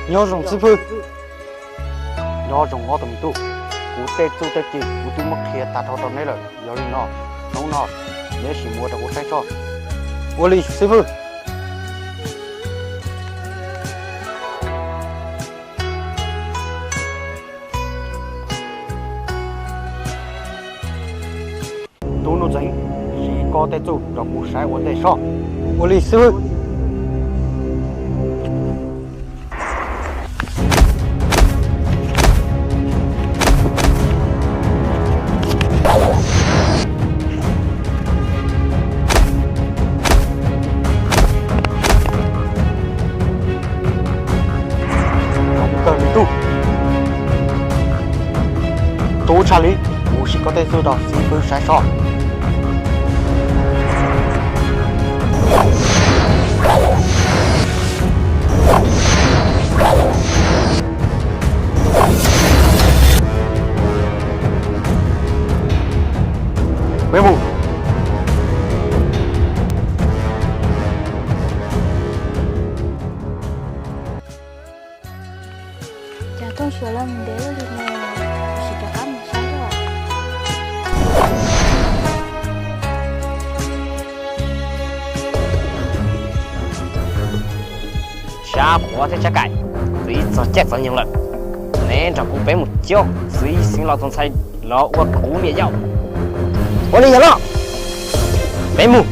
Nyob zoo xib fwb. Nyob zoo ob tug me tub, kuv tej txuj tej ci kuv twb muab qhia tag nrho rau neb lawm. Yog li no, hnub no neb sim mus ua rau kuv saib soj. Ua li xib fwb. Tub Nuj Txeev, siv koj tej txuj rau kuv saib ua ntej soj. Ua li xib fwb. Zoo kawg li tub. Tub Tshaj Li, kuv siv koj tej txuj rau xib fwb saib soj. Peb mus. Cas Tooj Suav los mus ntev luaj li ne, kuv sim rov qab mus saib os. Sab Pov thiab Sab Kaim, txwv txog caij txog nyoog lawm, neb nrog kuv peb mus coj txiv xeev laus tus ntxhais los ua kuv niam yau. Ua li yog los, peb mus.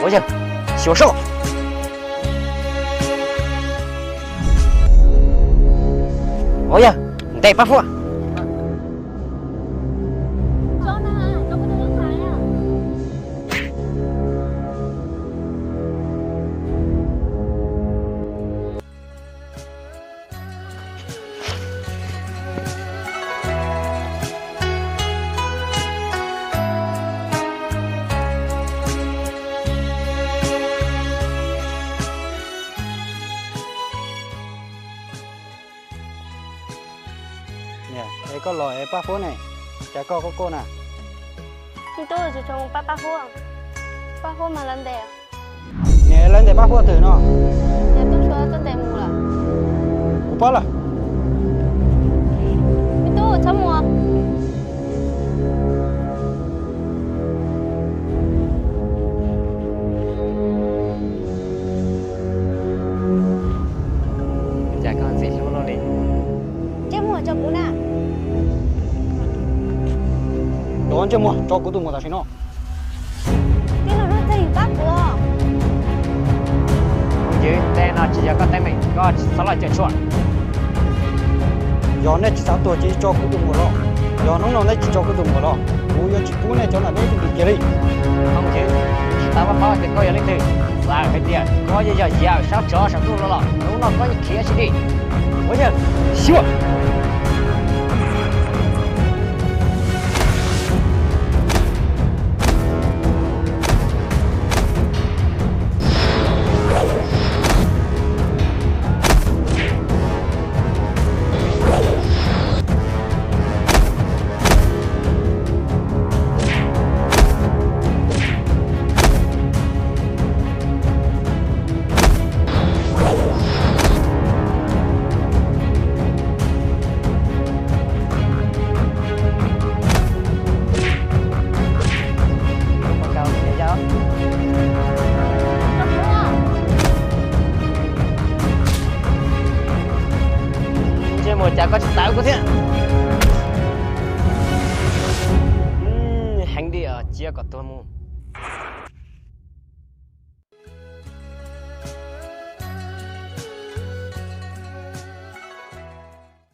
Ua yog, xyuas soj. Ua yog, ntes pab huab. Es koj los es pab huab ne, cas koj kuj quaj na? Me tub, tsis tshua mus pab pab huab, pab huab mas lawv ntes. Niam, lawv ntes pab huab twg no? Niam, Tooj Suav tuaj ntes mus lawm. Kuv pab lawm. Me tub, txhob mus. Cas koj ntxim hlub luaj li. Ntsej muag tso kuv na. Cov ntsej muag, tso kuv tus muam tam sim no. Tij laug Nuj Txeeg, pab kuv. Tus ntawd tej no tsis yog koj teeb meem, koj tsis txhob los cawm tshuaj. Yog nej tsis xav tuag ces tso kuv tus muam los. Yog hnub no nej tsis tso kuv tus muam los, kuv yuav tsis pub nej cov ntawm nej ib tug ntim kiag li. Tus ntawd, tsis tau koj paub tias koj yog leej twg, txawm hais tias koj yeej yog Yawm Saub Tsov saum ntuj los los hnub no koj yeej khiav tsis dim. Ua yog, xyuas. Ntsej muag, cas koj tsis tawv kuv thiab? Heev li, cia kom tuag mus.